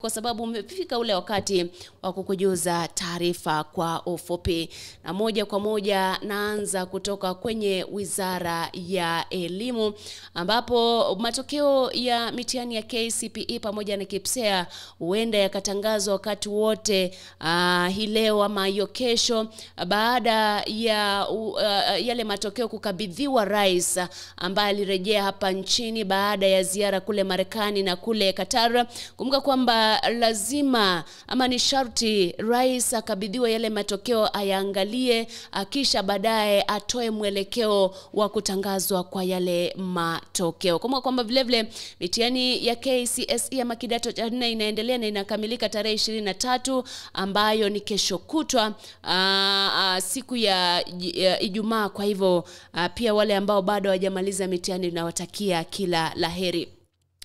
Kwa sababu umefika ule wakati wa kukujuza taarifa kwa ufupi. Na moja kwa moja naanza kutoka kwenye Wizara ya Elimu, ambapo matokeo ya mitihani ya KCPE pamoja na KPSEA huenda yakatangazwa wakati wote hii leo ama hiyo kesho, baada ya yale matokeo kukabidhiwa rais ambaye alirejea hapa nchini baada ya ziara kule Marekani na kule Qatar. Kumbuka kwamba lazima ama ni sharti rais akabidhiwe yale matokeo, ayaangalie, kisha baadaye atoe mwelekeo wa kutangazwa kwa yale matokeo. Kumbuka kwamba vile vile mitihani ya KCSE ama kidato cha 4 inaendelea na inakamilika tarehe 23, ambayo ni kesho kutwa, siku ya Ijumaa. Kwa hivyo pia wale ambao bado hawajamaliza mitihani nawatakia kila laheri.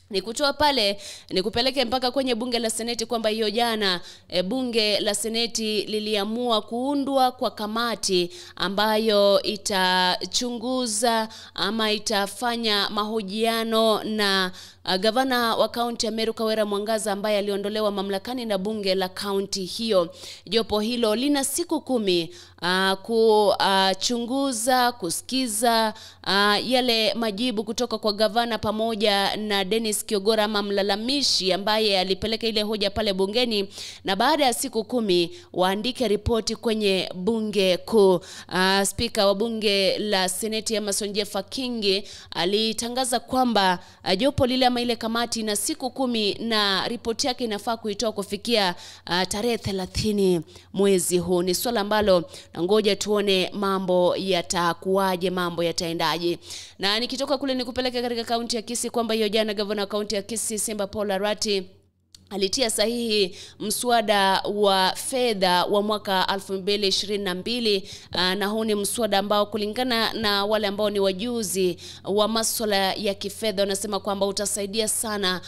Nikutoa pale nikupeleke mpaka kwenye bunge la Seneti, kwamba hiyo jana bunge la Seneti liliamua kuundwa kwa kamati ambayo itachunguza ama itafanya mahojiano na gavana wa kaunti ya Meru Kawira Mwangaza ambaye aliondolewa mamlakani na bunge la kaunti hiyo. Jopo hilo lina siku 10 kuchunguza, kusikiza yale majibu kutoka kwa gavana pamoja na Dennis Kiogora ama mlalamishi ambaye alipeleka ile hoja pale bungeni, na baada ya siku 10 waandike ripoti kwenye bunge kuu. Spika wa bunge la Seneti Amason Jeffa Kingi alitangaza kwamba jopo lile ama ile kamati na siku 10 na ripoti yake inafaa kuitoa kufikia tarehe 30 mwezi huu. Ni swala ambalo ngoja tuone mambo yatakuwaje, mambo yataendaje. Na nikitoka kule nikupeleke katika kaunti ya Kisii, kwamba hiyo jana gavana wa kaunti ya Kisii Simba Paul Arati alitia sahihi mswada wa fedha wa mwaka 2022, na huu ni mswada ambao kulingana na wale ambao ni wajuzi wa masuala ya kifedha wanasema kwamba utasaidia sana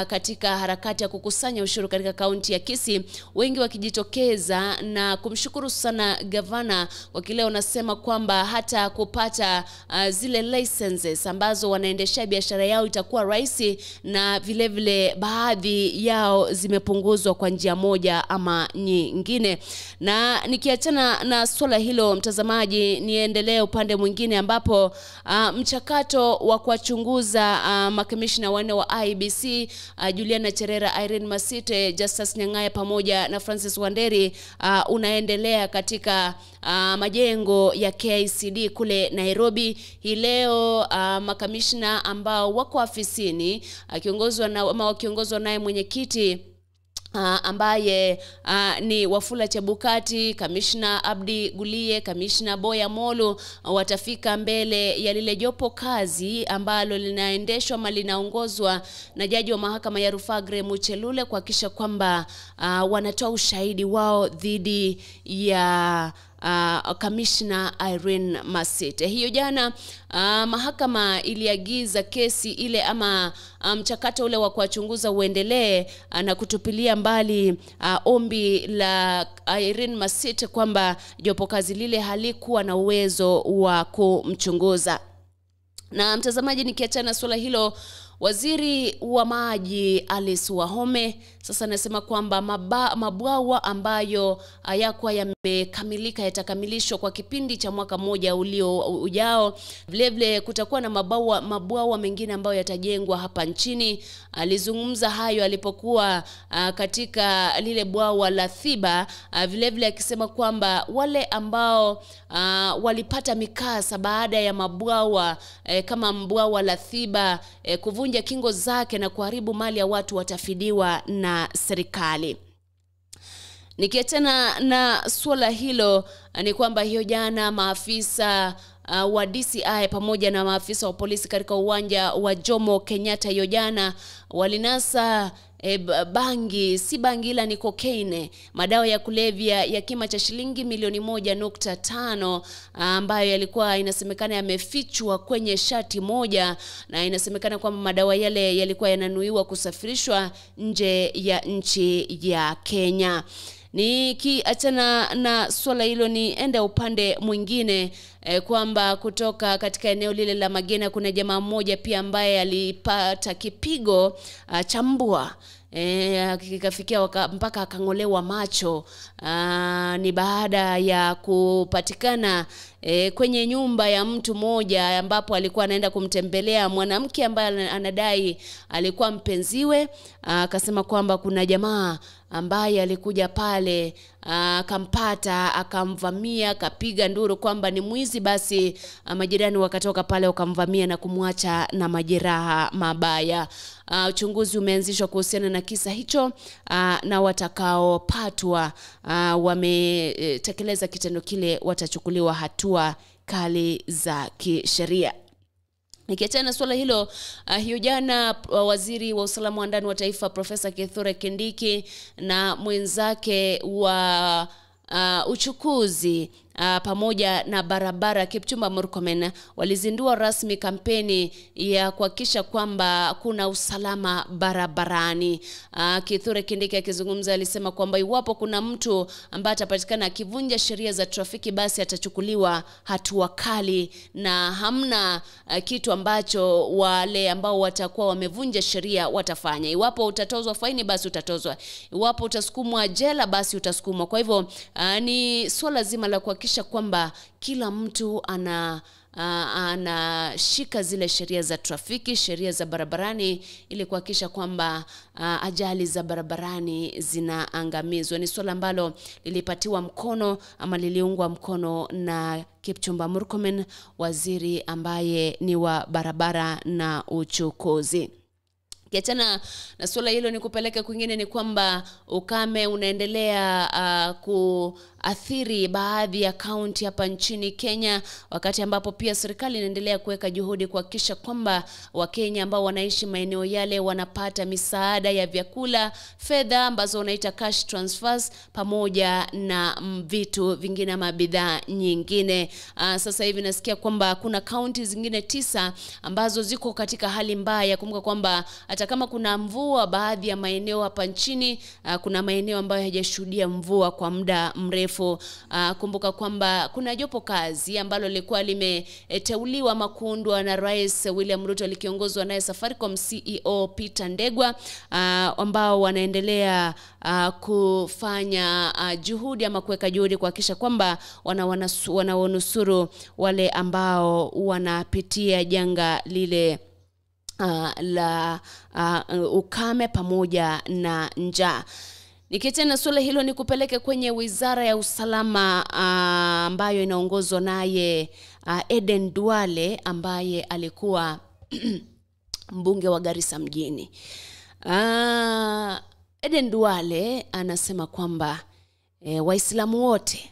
katika harakati ya kukusanya ushuru katika kaunti ya Kisii, wengi wakijitokeza na kumshukuru sana gavana kwa kile wanasema kwamba hata kupata zile licenses ambazo wanaendesha biashara yao itakuwa rahisi, na vile vile baadhi yao zimepunguzwa kwa njia moja ama nyingine. Na nikiachana na swala hilo, mtazamaji, niendelee upande mwingine ambapo mchakato wa kuwachunguza makamishna wanne wa IEBC, Juliana Cherera, Irene Masite, Justus Nyang'aya pamoja na Francis Wanderi unaendelea katika majengo ya KICD kule Nairobi. Hii leo makamishna ambao wako afisini akiongozwa na ama wakiongozwa naye mwenyekiti ambaye ni Wafula Chebukati, Kamishna Abdi Gulie, Kamishna Boya Molu watafika mbele ya lile jopo kazi ambalo linaendeshwa ama linaongozwa na jaji wa mahakama ya rufaa Grey Muchelule kuhakikisha kwamba wanatoa ushahidi wao dhidi ya Kamishna Irene Masite. Hiyo jana mahakama iliagiza kesi ile ama mchakato ule wa kuwachunguza uendelee na kutupilia mbali ombi la Irene Masite kwamba jopo kazi lile halikuwa na uwezo wa kumchunguza. Na mtazamaji, nikiachana swala hilo, Waziri wa Maji Alice Wahome sasa anasema kwamba mabwawa ambayo hayakuwa yamekamilika yatakamilishwa kwa kipindi cha mwaka mmoja ulio ujao. Vile vile kutakuwa na mabwawa mengine ambayo yatajengwa hapa nchini. Alizungumza hayo alipokuwa katika lile bwawa la Thiba, vile vile akisema kwamba wale ambao walipata mikasa baada ya mabwawa kama bwawa la Thiba kuvunja kingo zake na kuharibu mali ya watu watafidiwa na serikali. Nikiachana na swala hilo, ni kwamba hiyo jana maafisa wa DCI pamoja na maafisa wa polisi katika uwanja wa Jomo Kenyatta hiyo jana walinasa bangi, si bangi ila ni cocaine, madawa ya kulevya ya kima cha shilingi milioni 1.5 ambayo yalikuwa inasemekana yamefichwa kwenye shati moja, na inasemekana kwamba madawa yale yalikuwa yananuiwa kusafirishwa nje ya nchi ya Kenya. Nikiachana na swala hilo, niende upande mwingine kwamba kutoka katika eneo lile la Magena kuna jamaa mmoja pia ambaye alipata kipigo cha mbwa. Kikafikia mpaka akang'olewa macho. Ni baada ya kupatikana kwenye nyumba ya mtu mmoja ambapo alikuwa anaenda kumtembelea mwanamke ambaye anadai alikuwa mpenziwe. Akasema kwamba kuna jamaa ambaye alikuja pale, akampata, akamvamia, akapiga nduru kwamba ni mwizi. Basi majirani wakatoka pale wakamvamia na kumwacha na majeraha mabaya. Uchunguzi umeanzishwa kuhusiana na kisa hicho, na watakaopatwa wametekeleza kitendo kile watachukuliwa hatua kali za kisheria. Nikiachana na swala hilo, hiyo jana waziri wa usalama wa ndani wa taifa Profesa Kithure Kindiki na mwenzake wa uchukuzi pamoja na barabara Kipchumba Murkomen walizindua rasmi kampeni ya kuhakikisha kwamba kuna usalama barabarani. Kithure Kindiki akizungumza alisema kwamba iwapo kuna mtu ambaye atapatikana akivunja sheria za trafiki, basi atachukuliwa hatua kali, na hamna kitu ambacho wale ambao watakuwa wamevunja sheria watafanya. Iwapo utatozwa faini, basi utatozwa. Iwapo utasukumwa jela, basi utasukumwa. Kwa hivyo ni swala zima la kuhakikisha kwamba kila mtu anashika zile sheria za trafiki, sheria za barabarani, ili kuhakikisha kwamba ajali za barabarani zinaangamizwa. Ni swala ambalo lilipatiwa mkono ama liliungwa mkono na Kipchumba Murkomen, waziri ambaye ni wa barabara na uchukuzi. Kiachana na suala hilo, ni kupeleka kwingine, ni kwamba ukame unaendelea kuathiri baadhi ya kaunti hapa nchini Kenya, wakati ambapo pia serikali inaendelea kuweka juhudi kuhakikisha kwamba Wakenya ambao wanaishi maeneo yale wanapata misaada ya vyakula, fedha ambazo wanaita cash transfers, pamoja na vitu vingine ama bidhaa nyingine. Sasa hivi nasikia kwamba kuna kaunti zingine 9 ambazo ziko katika hali mbaya. Kumbuka kwamba hata kama kuna mvua baadhi ya maeneo hapa nchini, kuna maeneo ambayo hayajashuhudia mvua kwa muda mrefu. Kumbuka kwamba kuna jopo kazi ambalo lilikuwa limeteuliwa ama kuundwa na Rais William Ruto likiongozwa naye Safaricom CEO Peter Ndegwa, ambao wanaendelea kufanya juhudi ama kuweka juhudi kuhakikisha kwamba wanawanusuru wale ambao wanapitia janga lile la ukame pamoja na njaa. Nikiachana suala hilo, ni kupeleke kwenye Wizara ya Usalama ambayo inaongozwa naye Eden Duale ambaye alikuwa mbunge wa Garissa mjini. Eden Duale anasema kwamba Waislamu wote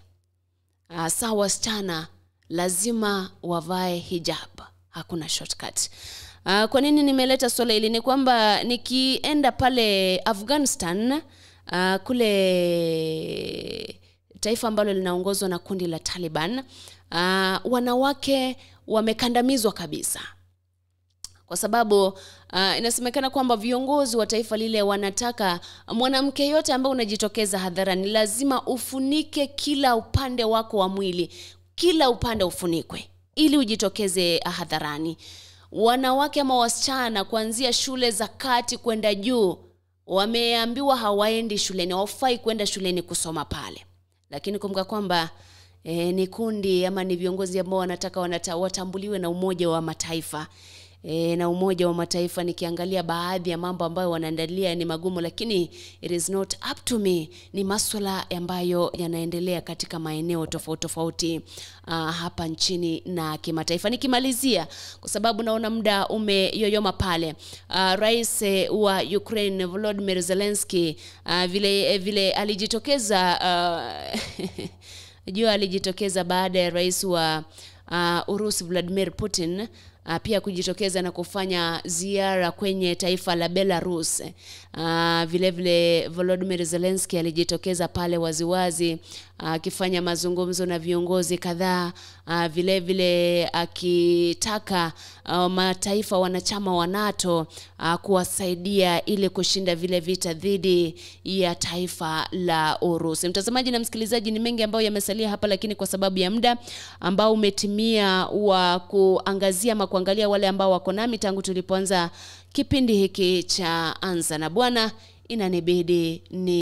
sawa wasichana lazima wavae hijab, hakuna shortcut. Kwa nini nimeleta swala hili? Ni kwamba nikienda pale Afghanistan, kule taifa ambalo linaongozwa na kundi la Taliban, wanawake wamekandamizwa kabisa. Kwa sababu inasemekana kwamba viongozi wa taifa lile wanataka mwanamke yote ambaye unajitokeza hadharani lazima ufunike kila upande wako wa mwili, kila upande ufunikwe ili ujitokeze hadharani. Wanawake ama wasichana kuanzia shule za kati kwenda juu wameambiwa hawaendi shuleni, hawafai kwenda shuleni kusoma pale. Lakini kumbuka kwamba ni kundi ama ni viongozi ambao wanataka watambuliwe na Umoja wa Mataifa. Na Umoja wa Mataifa, nikiangalia baadhi ya mambo ambayo wanaandalia ni magumu, lakini it is not up to me. Ni masuala ambayo yanaendelea katika maeneo tofauti tofauti hapa nchini na kimataifa. Nikimalizia, kwa sababu naona muda umeyoyoma pale, Rais wa Ukraine Volodymyr Zelensky vile alijitokeza jua alijitokeza baada ya rais wa Urusi Vladimir Putin pia kujitokeza na kufanya ziara kwenye taifa la Belarus. Vile vile Volodymyr Zelensky alijitokeza pale waziwazi akifanya mazungumzo na viongozi kadhaa, vile vile akitaka mataifa wanachama wa NATO kuwasaidia ili kushinda vile vita dhidi ya taifa la Urusi. Mtazamaji na msikilizaji, ni mengi ambayo yamesalia hapa, lakini kwa sababu ya muda ambao umetimia wa kuangazia ama kuangalia wale ambao wako nami tangu tulipoanza kipindi hiki cha Anza na Bwana, inanibidi ni